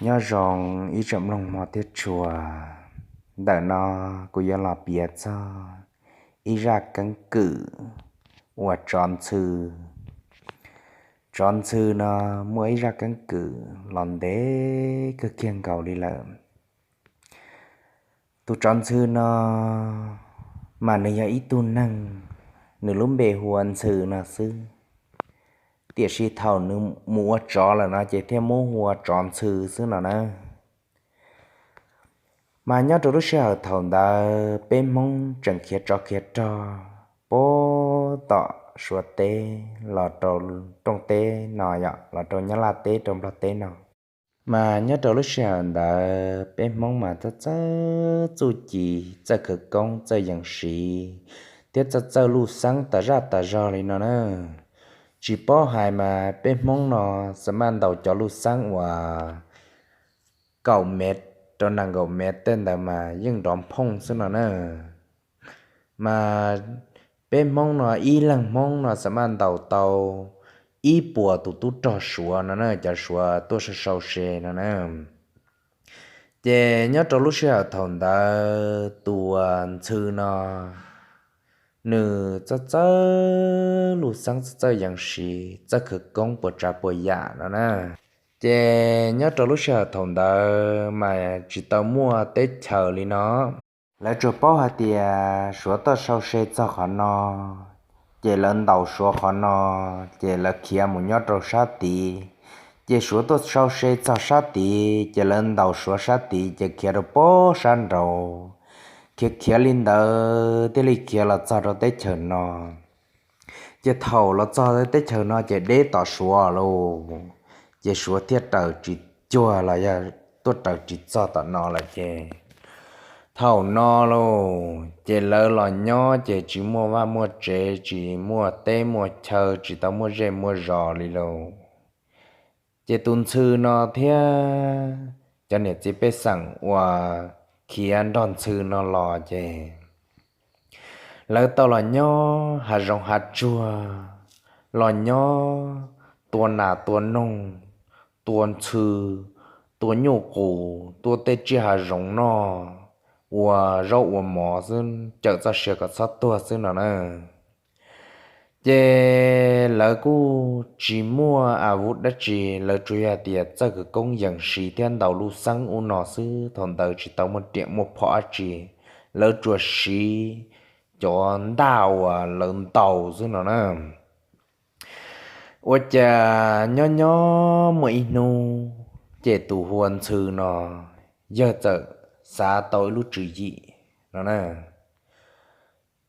Nyob zoo ib tsoom mloog hmov thiab tshua, ntawm no kuv yuav los piav txog ib zaj keeb kwm uas tsov ntxhw. Tsov ntxhw no muaj ib zaj keeb kwm los ntev kawg kiag nkaus li lawm. Tus tsov ntxhw no mas nws yog ib tug neeg, nws lub npe hu ua Ntxhw no xwb, tiam sis thaum nws mus ua tsov lawm no ces thiaj muab hu ua Tsov Ntxhw xwb no na. Mas nyob rau lub sij hawm thaum ntawd peb Hmoob tseem khiav tsov khiav rog puag tom Suav teb los rau rooj teb no yom, los rau Nyab Laj teb rau Nplog teb no. Mas nyob rau lub sij hawm ntawd peb Hmoob mas txawj txawj txuj ci, txawj khawv koob, txawj yees siv, thiab txawj txawj luj xeeb tas zaj tas zog li no na. Tsis paub hais mas peb Hmoob no xa maj ntaus cov luj xeeb uas kaum mev rau nees nkaum mev tej ntawd mas yeej nrov phooj xwb no na. Mas peb Hmoob no ib leeg Hmoob no xa maj ntaus tau ib puas tus tub rog Suav no na, cov Suav tuaj sau sau se no na. Ces nyob rau lub sij hawm thaum ntawd tus Ntxhw no nws txawj txawj luj xeeb, txawj txawj yees siv, txawj khawv koob puas tsav puas yam no na. Ces nyob rau lub sij hawm thaum ntawd mas tsis tau muaj teb chaws li no. Lawv tsuas paub hais tias Suav tuaj sau se txog qhov no, ces lawv ntaus Suav qhov no, ces lawv khiav mus nyob rau sab tid. Ces Suav tuaj sau se txog sab tid, ces lawv ntaus Suav sab tid, ces khiav rau puag sab nraud. Khiav khiav li ntawd thiaj li khiav los txog rau teb chaws no. Ces thaum los txog teb chaws no ces deb tom Suav lauj, ces Suav thiaj raws tsis cuag los yog tuaj raws tsis txog tom no lawm ces. Thaum no lauj, ces lawv los nyob ces tsis muaj vaj muaj tsev, tsis muaj teb muaj chaw, tsis tau muaj zej muaj zos li lauj. Ces tus Ntxhw no thiab cov niam txiv pej xeem uas khiav nrog Ntxhw no los ces lawv tau los nyob hav zoov hav tsuag, los nyob tua nas tua noog, tua ntxhw, tua nyuj qus, tua tej tsiaj hav zoov noj, ua zaub ua mov xwb, cawm txoj sia kom txhob tuag xwb no na. Ces lawv kuj tsis muaj a vuv dab tsi, lawv tsuas yog tias txawj khawv koob yees siv thiab ntaus luj xeeb ub no xwb. Thaum ntawd tsis tau muaj riam muaj phom dab tsi, lawv tsuas siv cov ntaj uas lawv ntaus xwb no na. Ua cas nyob nyob muaj ib hnub, ces tus hu ua Ntxhw no, yawg txawm xav tau ib lub tswv yim no na.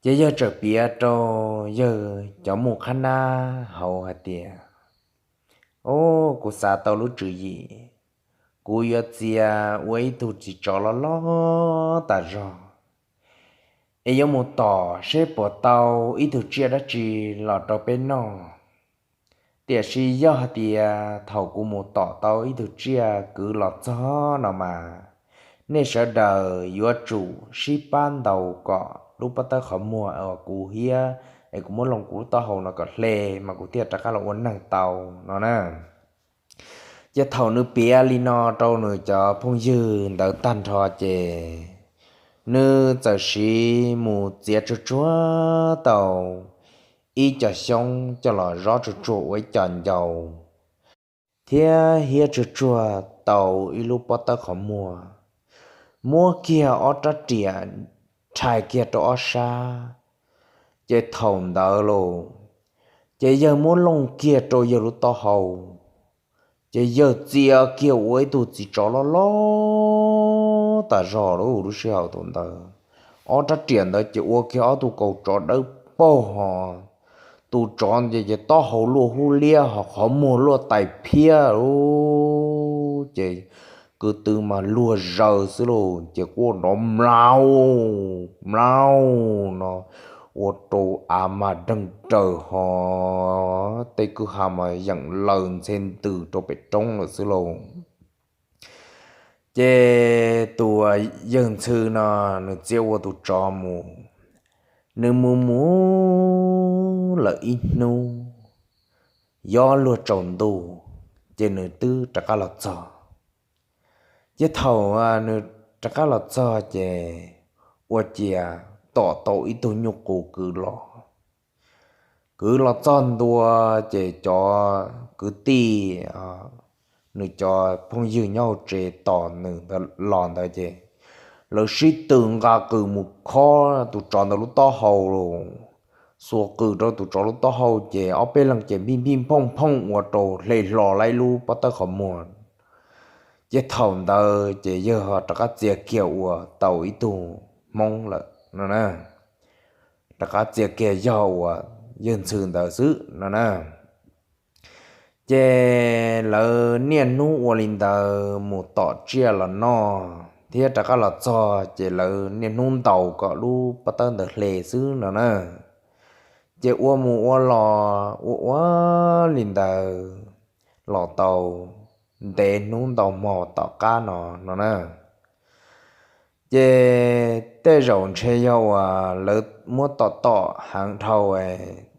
Ces yawg txawm piav rau yawg cov muj qhab nab hauv hais tias, Au, kuv xav tau lub tswv yim, kuv yuav txia ua ib tug txiv tsov loj loj tas zog, es yuav mus tom seb puas tau ib tug tsiaj dab tsi los rau peb noj. Tiam sis yog hais tias thaum kuv mus tom tau ib tug tsiaj kwv los txog no mas, nej sawv daws yuav tsum sib pab ntaus kom lub pob tawb qhov muag uas kuv hiab es kuv muab loo kuv lub taub hau no kom hle, mas kuv thiaj rov qab los ua neeg tau no na. Ces thaum nws piav li no rau nws cov phooj ywg ntawd tag nrho ces nws txawm siv mus txiav tsuag tsuag tau ib co xyoob coj los zov tsuag tsuag ua ib co ncau, thiab hiab tsuag tsuag tau ib lub pob tawb qhov muag, muab kiag ob rab riam rhais kiag rau ob sab. Ces thaum ntawd lauj, ces yawg muab looj kiag rau yawg lub taub hau, ces yawg txia kiag ua ib tug txiv tsov loj loj tas zog lauj. Lub sij hawm thaum ntawd ob rab riam ntawd ces ua kiag ob tug kaus tsov dawb paug ho, tus tsov ces taub hau luaj hub liab ho qhov muag luaj tais phiab lauj. Ces kwv tw mas luag zaws xwb lauj, ces quaj nrov mlaus mlaus no ua rau av mas deeg raws ho, tej kwj ha mas yeem laws ntxhe ntws rau pem roob lawm xwb lauj. Ces tus yawg Ntxhw no nws txia ua tus tsov mus, nws mus mus lawm ib hnub, yuav luag tsaus ntuj, ces nws twb rov qab los txog. Ces thaum nws rov qab los txog ces ua ciav tom tau ib tug nyuj qus kwv los. Kwv los txog ntua ces cov kwv tij, nws cov phooj ywg nyob hauv tsev tos nws los ntawd ces lawv sib tw nqa qws mus khob tus tsov ntawd lub taub hau los, xuas qws rau tus tsov lub taub hau ces ob peb leeg ces npij npij nphooj nphooj ua rau hle hlo lawm ib lub pob tawb qhov muag. Ces thaum ntawd ces yawg ho rov qab txia kiag ua tau ib tug hmoob lawm no na. Rov qab txia kiag yog ua yawg ntxhw ntawd xwb no na. Ces lawv niaj hnub ua li ntawd mus tom tsiaj los noj thiab rov qab los txog ces lawv niaj hnub ntaus kom lub pob tawb ntawd hle xwb no na. Ces ua mus ua los ua ua li ntawd los tau ntev hnub ntau hmo tom qab no no na. Ces tej zaum ntshe yog uas lawv muab tom tom heev dhau,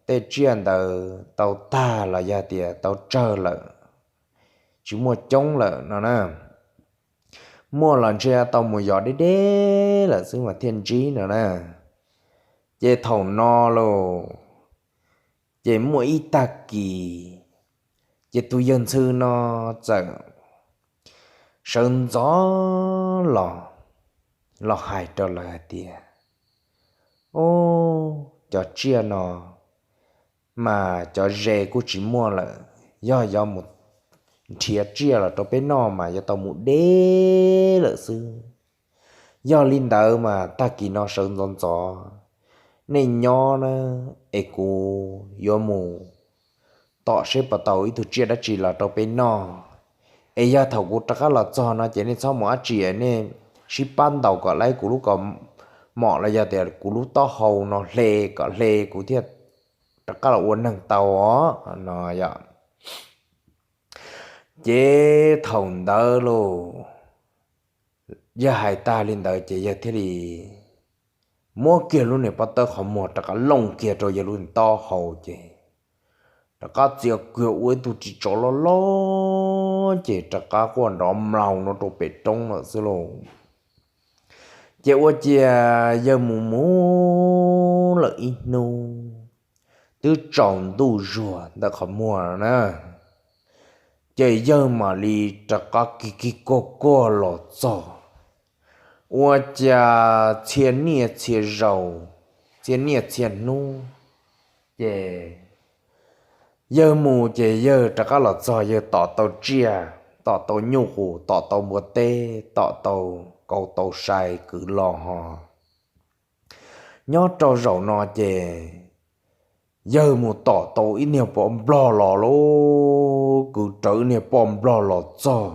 tej tsiaj ntawd tau tag los yog tias tau tsawg lawm, tsis muaj coob lawm no na. Muaj los ntshe tau mus yos deb deb lawm xwb mas thiaj ntsib no na. Ces thaum no los ces muaj ib tag kis ces tus yawg ntxhw no txawm sawv ntxov los, los hais rau lawv hais tias, Ob, cov tsiaj no mas cov ze kuj tsis muaj lawm, yog yuav mus nrhiav tsiaj los rau peb noj mas yuav tau mus deb lawm xwb. Yog li ntawd mas tag kis no sawv ntxov ntxov nej nyob na, es kuv yuav mus tom seb puas tau ib tug tsiaj dab tsi los rau peb noj. Es yog thaum kuv rov qab los txog no ces nej txhob mus dab tsi, nej sib pab ntaus kom lawv kuv lub kaus mom los yog tias kuv lub taub hau no hle, kom hle kuv thiaj rov qab los ua neeg tau os no yom. Ces thaum ntawd los yawg hais tag li ntawd ces yawg thiaj li muab kiag lub niag pob tawb qhov muag rov qab looj kiag rau yawg lub taub hau ces rov qab txia kiag ua ib tug txiv tsov loj loj ces rov qab quaj nrov mlaus no rau pem roob lawm xwb lauj. Ces ua ciav yawg mus mus lawm ib hnub, twb tsaus ntuj zuag ntawm qhov muag na, ces yawg mam li rov qab kig kig kuag kuag los txog. Ua cas txhia niaj txhia zaus, txhia niaj txhia hnub, ces yawg mus ces yawg rov qab los txog, yawg tom tau tsiaj, tom tau nyuj qus, tom tau npua teb, tom tau kauv tau sai kwv los ho. Nyob rau zaum no ces yawg mus tom tau ib niag pov nplog los lauj, kwv rawv ib niag poj nplog los txog,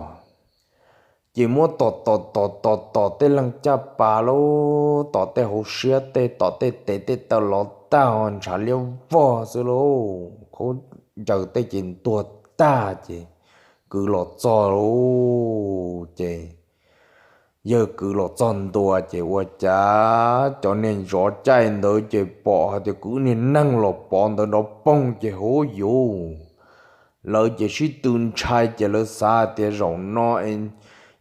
ces muab tom tom tom tom tom tej leeg caj pas lauj, tom tej hauv siab tej, tom tej tes tej taw los tag ho ntshav liab vog xwb lauj, khaub ncaws tej ces ntuag tag ces kwv los txog lauj. Ces yawg kwv los txog ntua ces ua cas cov niag zov caij ntawd ces pom hais tias kwv niag neeg los pov ntawd nrov poog ces huv yuv, lawv ces sib tw ntshai ces lawv xav hais tias zaum no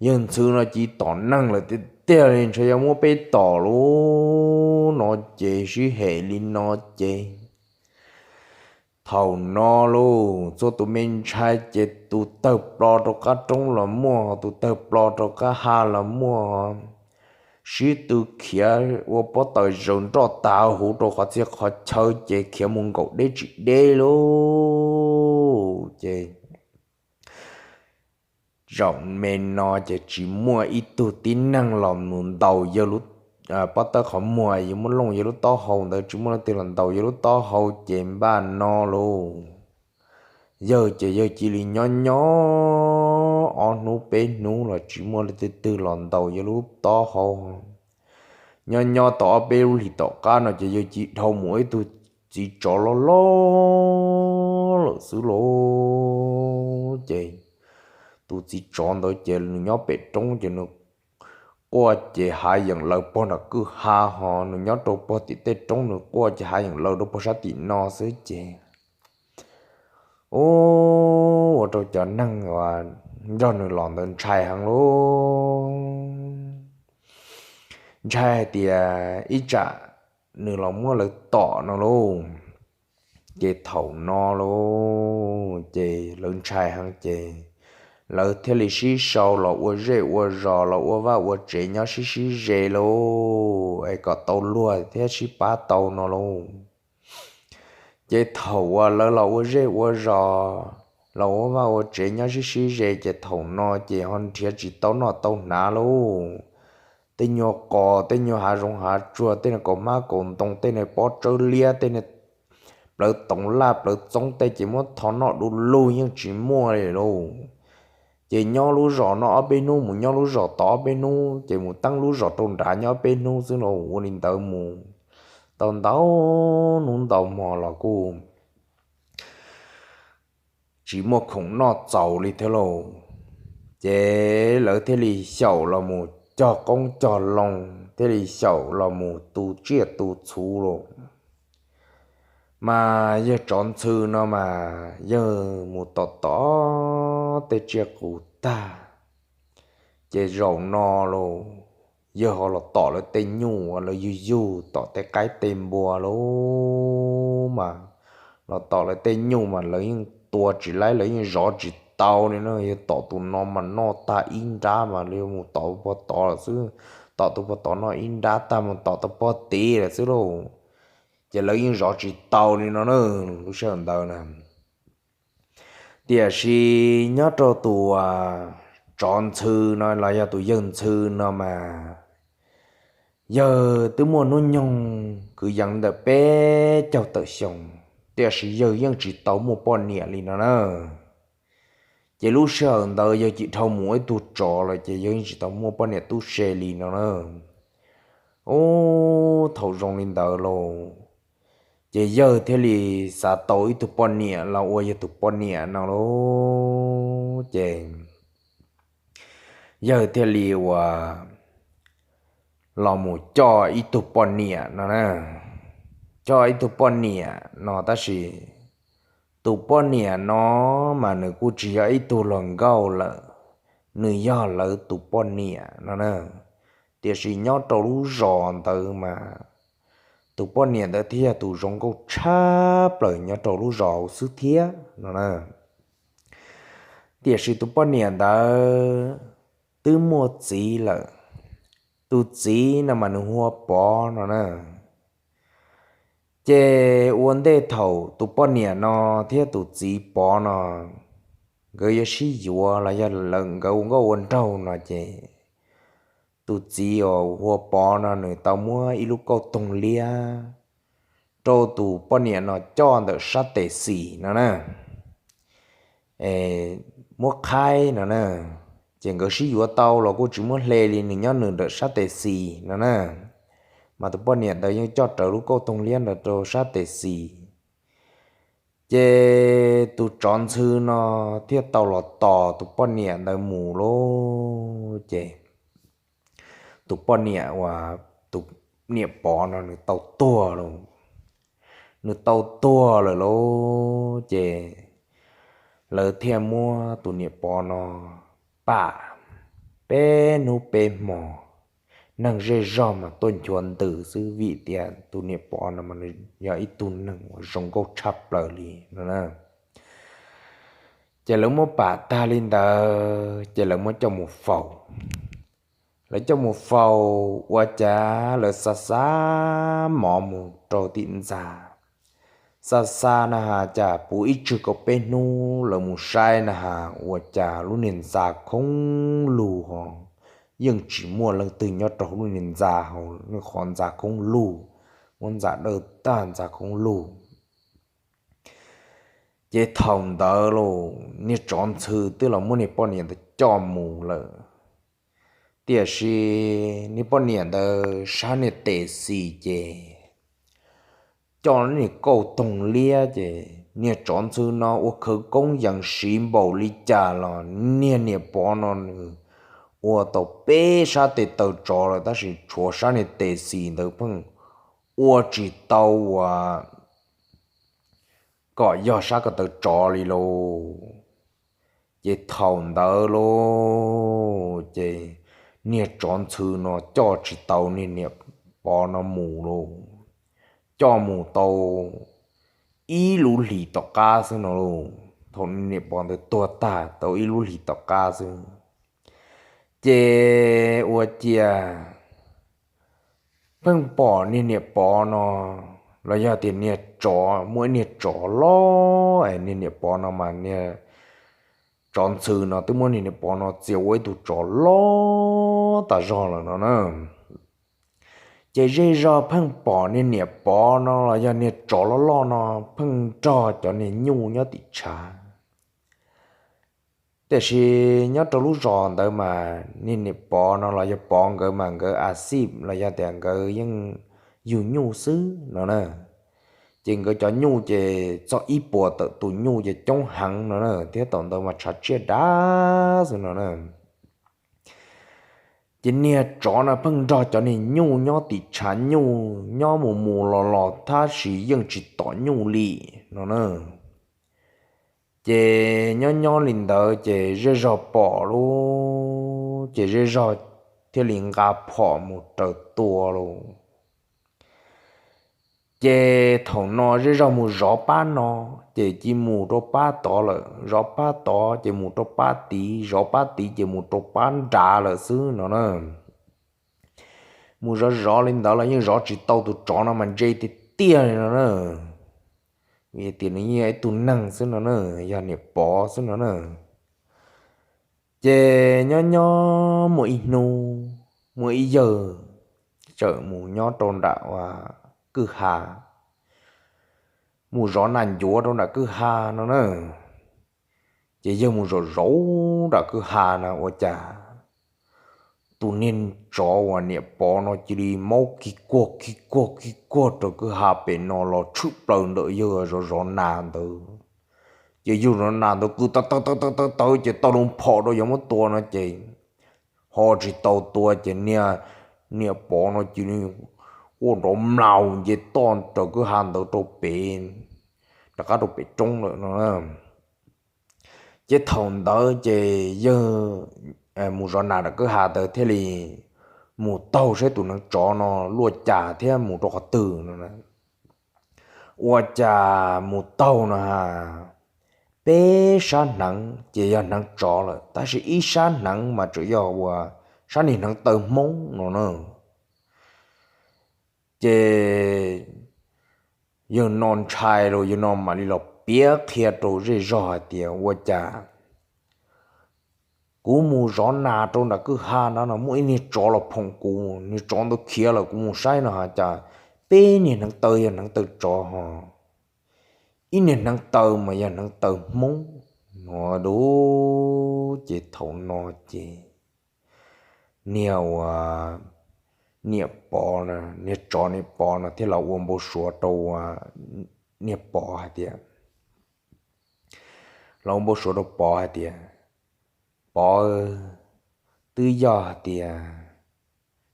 yawg ntxhw no cia li tom neeg lawm tiag tiag li, ntshai yuav muab peb tom lauj no ces sib hem li no ces thaum no lauj, txhua tus me ntshai ces tus tawg plo rau qab roob los muaj, tus tawg plo rau qab ha los muaj, sib tw khiav ua pob taws zaws nroj tas huv rau qhov txhia qhov chaw ces khiav mus nkaum deb tsis deb lauj. Ces zaum me no ces tsis muaj ib tug tib neeg los mus ntaus yawg lub pob tawb qhov muag yuav muab looj yawg lub taub hau ntawd, tsis muaj leej twg los ntaus yawg lub taub hau ces npaj no lauj, yawg ces yawg cia li nyob nyob ob hnub peb hnub los tsis muaj leej twg twg los ntaus yawg lub taub hau. Nyob nyob tau ob peb lub hlis tom qab no ces yawg cia li dhau mus ib tug txiv tsov loj loj lawm xwb lauj. Ces tus txiv tsov ntawd ces nws nyob pem roob ces nws quaj ces hav yeem lawv pog nram kwj ha ho nws nyob rau pog tim tej roob nws quaj ces hav yeem lawv rau pog sab tim no xwb ces ua rau cov neeg uas nrog nws los ntawd ntshai heev lauj. Ntshai hais tias ib tsam nws los muab lawv tom no lauj. Ces thaum no lauj, ces lawv ntshai heev ces lawv thiaj li sib sau los ua zej ua zos, los ua vaj ua tsev nyob sib sib ze lauj, es kom tau luag thiab sib pab tau no lauj. Ces thaum uas lawv los ua zej ua zos, los ua vaj ua tsev nyob sib sib ze ces thaum no ces ho nrhiav tsis tau noj tau hnav lauj. Tej nyuag qos, tej nyuag hav zoov hav tsuag, tej kaus hmab kaus ntoo, tej pob tsawb liab, tej plawv toov laj plawv txoob tej ces muab tho noj du lug yeej tsis muaj li lauj. Ces nyob lub zos no ob peb hnub, mus nyob lub zos tod ob peb hnub, ces mus teeb lub zos rau nrad nyob ob peb hnub xwb los ua li ntawd mus tau ntau hnub ntau hmo los kuj tsis muaj khoom noj txaus li thiab lauj. Ces lawv thiaj li xyaum los mus cog qoob cog loo, thiaj li xyaum los mus tu tsiaj tu txhuv lauj. Mas yawg tsov ntxhw no mas yawg mus tom tom tej tsiaj qus tag, ces zaum no los yawg ho los tom lawv tej nyuj uas lawv yug yug tom tej qaib tej npua lauj. Mas los tom lawv tej nyuj mas lawv yeej tua tsis laib, lawv yeej zov tsis tau li no. Yawg tom tus no mas noj tag ib nrab mas lawv yuav mus tom tus pog tod lawm xwb, tom tus pog tod noj ib nrab tag mus tom tus pog tid lawm xwb lauj. Ces lawv yeej zov tsis tau li no na, lub sij hawm ntawd na. Tiam sis nyob rau tus tsov ntxhw no los yog tus yawg ntxhw no mas yawg twb muaj hnub nyoog kwv yees ntawm peb caug tawm xyoo, tiam sis yawg yeej tsis tau muaj poj niam li no na. Ces lub sij hawm ntawd yawg cim dhau mus ib tug tsov lawm ces yawg yeej tsis tau muaj poj niam tub se li no na. Ub, thaum zoo li ntawd lauj, ces yawg thiaj li xav tau ib tug poj niam los ua yawg tus poj niam no lauj. Ces yawg thiaj li uas los mus coj ib tug poj niam no na. Coj ib tug poj niam no tab sis tus poj niam no mas nws kuj tsis yog ib tug hluas nkauj lawm, nws yog lawv tus poj niam no na. Tiam sis nyob rau lub zos ntawd mas tus poj niam ntawd thiaj yog tus zoo nkauj tshaj plaws nyob rau lub zos xwb thiab no na. Tiam sis tus poj niam ntawd twb muaj txiv lawm, tus txiv no mas nws hu ua Pov no na. Ces ua ntej thaum tus poj niam no thiab tus txiv Pov no nkawd yuav sib yuav los yog lawv nkawd ua nkauj ua nraug no ces tus txiv uas hu ua Pov no nws tau muab ib lub kauj toog liab rau tus poj niam no coj ntawm sab tes xis no na, muab qhaib no na. Ces nkawd sib yuav tau los kuj tsis muab hle li, nws nyob nws ntawm sab tes xis no na. Mas tus poj niam ntawd yeej coj rawv lub kauj toog liab ntawd rau sab tes xis. Ces tus tsov ntxhw no thiaj tau los tos tus poj niam ntawd mus lauj. Ces tus poj niam uas tus niam Pov no nws tau tuag lauj. Nws tau tuag lawm lauj, ces lawv thiaj muab tus niam Pov no pam peb hnub peb hmo. Neeg zej zog mas tuaj nchuav ntws xwb vim tias tus niam Pov no yog ib tug neeg uas zoo nkauj tshaj plaws li no na. Ces lawv muab pam tag li ntawd ces lawv muab coj mus faus. Lawv coj mus faus ua cas lawv xa xa mov mus rau tim ntxa. Xa xa na has cas puv ib tsug kaum peb hnub lawv mus saib na has ua cas lub niag ntxa khoob lug ho yeej tsis muaj leej twg nyob rau lub niag ntxa hauv, lub qhov ntxa khoob lug, muab ntxa dawj tag ntxa khoob lug. Ces thaum ntawd los niag tsov ntxhw twb los muab niag poj niam ntawd coj mus lawm. Tiam sis niag poj niam ntawd sab niag tes xis ces coj niag kauj toog liab ces niag tsov ntxhw no ua khawv koob yees siv npaum li cas los niag niam Pov no nws ua tau peb sab tes taw tsov lawm tab sis tshuav sab niag tes xis ntawd pheej ua tsis tau uas kom yog sab ko taw tsov li lauj. Ces thaum ntawd lauj, ces niag tsov ntxhw no coj tsis tau niag niam pov no mus lauj. Coj mus tau ib lub hlis tom qab xwb no lauj. Thaum niam pov ntawd tuag tag tau ib lub hlis tom qab xwb, ces ua ciav pheej pom niag niam pov no, los yog tias niag tsov, muaj ib niag tsov loj es niag niam pov no mas niag tsov ntxhw no twb muab niag niam pov no txia ua ib tug tsov loj tas zog lawm no na. Ces zej zog pheej pom niag niam pov no los yog niag tsov loj loj no pheej nrog cov niag nyuj nyob tim tshav. Tiam sis nyob rau lub zos ntawd mas niag niam pov no los yog pov nkawd mas nkawd a xij los yog tias nkawd yeej yug nyuj xwb no na. Ces nkawd cov nyuj ces txog ib puas tawm tus nyuj ces coob heev no na, thiab thaum ntawd mas tshav tsiaj dav xwb no na. Ces niag tsov no pheej nrog cov niag nyuj nyob tim tshav nyuj nyob mus mus los los tab sis yeej tsis tom nyuj li no na. Ces nyob nyob li ntawd ces zej zog pom lauj, ces zej zog thiaj li nqa phom mus raws tua lauj. Ces thaum no zej zog mus zov pab no, ces cia mus rau pab tod lawm, zov pab tod ces mus rau pab tid, zov pab tid ces mus rau pab nrad lawm xwb no na. Mus zov zov li ntawd los yeej zov tsis tau tus tsov no mas ntse tiag tiag li no na. Vim tias nws yeej yog ib tug neeg xwb no na, yog niam pov xwb no na. Ces nyob nyob muaj ib hnub, muaj ib yawg txawm mus nyob rau nram ua kwj ha, mus zov nas ncuav rau nram kwj ha no na. Ces yawg mus zaum zaum nram kwj ha na ua cas tus niag tsov uas niam pov no cia li maub kig kuag kig kuag kig kuag raws kwj ha pem no los tshwm plaws ntawm yawg zov zov nas ntawd. Ces yawg zov nas ntawd kwv tawv tawv tawv tawv tawv ces tau loo phom rau yuav muab tua no ces ho tsis tau tua ces niag niam pov no cia li quaj nrov mlaus nce toj raws kwj ha ntawd rau pem, rov qab rau pem roob lawm no. Ces thaum ntawd ces yawg mus zov nas nram kwj ha ntawd thiaj li mus taug saib tus neev tsov no luaj cas thiab mus rau qhov twg no. Ua cas mus taug no ha, peb sab hneev ces yog hneev tsov lawm, tab sis ib sab hneev mas tseem yog ua sab niag hneev taw Hmoob no na. Ces yawg no ntshai los yawg no mam li los piav qhia rau zej zog hais tias ua cas kuv mus zov nas rau nram kwj ha ntawd no muaj ib niag tsov los phoom kuv, niag tsov ntawd khiav lawm kuv mus saib no ha cas peb niag hneev taw yog hneev taw tsov ho ib niag hneev taw mas yog hneev taw Hmoob no. Ces thaum no ces niag ua niam pov, niag tsov niam pov no thiaj los ua npau suav rau niag pov hais tias, los ua npau suav rau pov hais tias, Pov, twb yog hais tias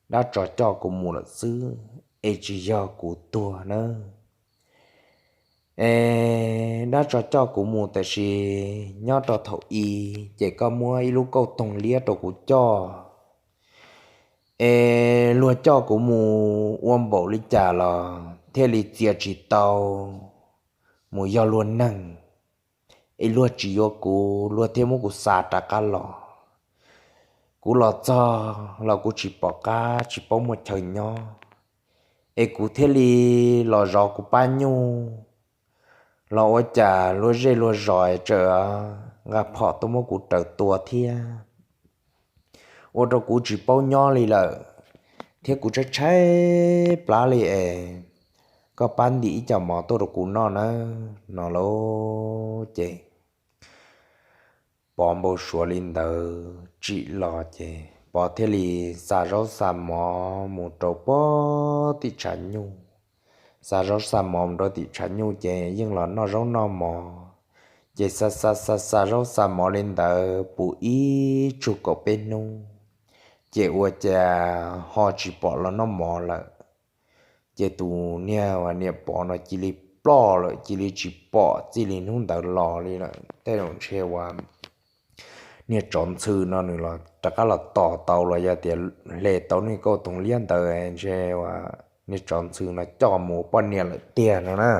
dab tsov coj kuv mus lawm xwb es tsis yog kuv tuag nawb. Es dab tsov coj kuv mus tab sis nyob rau thaum i ces koj muab ib lub kauj toog liab rau kuv coj, es luag coj kuv mus ua npaum li cas los thiaj li txia tsis tau mus yog luag neeg, es luag tsis yuav kuv luag thiaj muab kuv xa rov qab los. Kuv los txog los kuv tsis pom qab tsis paub muaj chaw nyob, es kuv thiaj li los zov kuv pab nyuj, los ua cas luag zej luag zos tseem nqa phom tuaj muab kuv raws tua thiab, ua rau kuv tsis paub nyob li lawm, thiab kuv tshaib tshaib plab li es koj pab ntim ib co mov tuaj rau kuv noj nawb no lauj. Ces pov npau suav li ntawd tsim los ces pov thiaj li xa zaub xa mov mus rau pem tim tshav nyuj. Xa zaub xa mov mus rau tim tshav nyuj ces yeej los noj zaub noj mov. Ces xa xa xa xa zaub xa mov li ntawd puv ib tsug kaum peb hnub, ces ua cas ho tsis pom los noj mov lawm. Ces tus niag niam pov no cia li ploj lawm, cia li tsis pom txij li hnub ntawd los li lawm. Tej zaum ntshe ua niag tsov ntxhw no nws los rov qab los tos tau los yog tias hle tau niag kauj toog liab ntawd ntshe niag tsov ntxhw no coj mus ua poj niam lawm tiag no na.